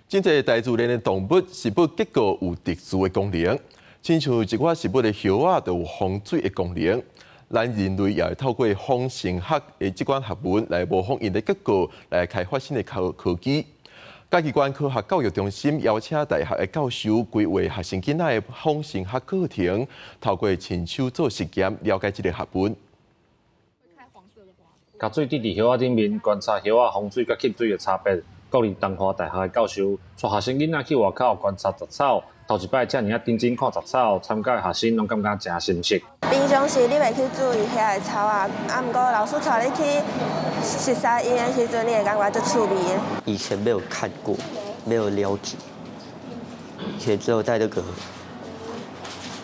真濟大自然的動物、植物結構有特殊的功能，親像一寡植物的葉仔就有防水的功能。咱人類也會透過仿生學的這款學問來模仿𪜶的結構，來開發新的科技。嘉義縣科學教育中心邀請大學的教授規劃學生囡仔的仿生學課程，透過親手做實驗，了解這個學問。共水滴佇葉仔頂面，觀察葉仔防水佮吸水的差別。國立東華大學的教授帶學生囡仔去外口觀察雜草，頭一擺遮爾仔認真看雜草，參加的學生攏感覺誠新鮮。平常時你袂去注意遐个草仔，啊，毋過老師帶你去熟似𪜶的時陣，你會感覺足趣味的。以前沒有看過，沒有了解，以前只有在那個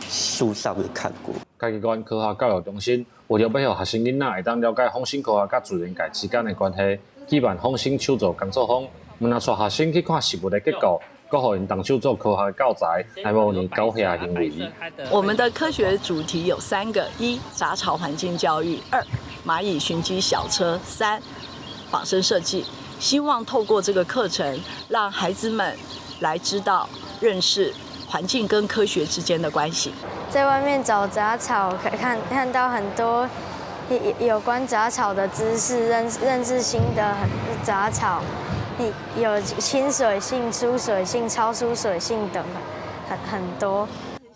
書上面看過。嘉義縣科學教育中心為著欲予學生囡仔會當了解仿生科學佮自然界之間的關係，舉辦仿生手作工作坊，毋但帶學生去看植物的結構，閣予𪜶動手做科學教材來模擬狗遐行為。我們的科學主題有三個：一、雜草環境教育；二、螞蟻尋跡小車；三、仿生設計。希望透過這個課程，讓孩子們來知道、認識環境跟科學之間的關係。在外面找雜草，可以看到很多有關雜草的知識，認識新的雜草，有親水性、疏水性、超疏水性等很多。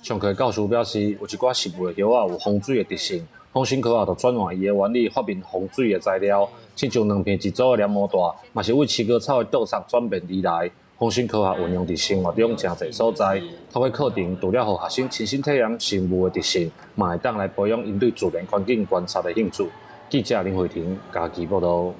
上課教授表示，有一寡植物的葉仔有防水的特性，仿生科學就轉換伊的原理，發明防水的材料，親像兩片一組的黏膜帶，嘛是為飼割草的倒插轉變而來。仿生科學運用佇生活中誠濟所在，透過課程，除了予學生親身體驗生物的特性，嘛會當來培養𪜶對自然環境觀察的興趣。記者林慧婷嘉義報導。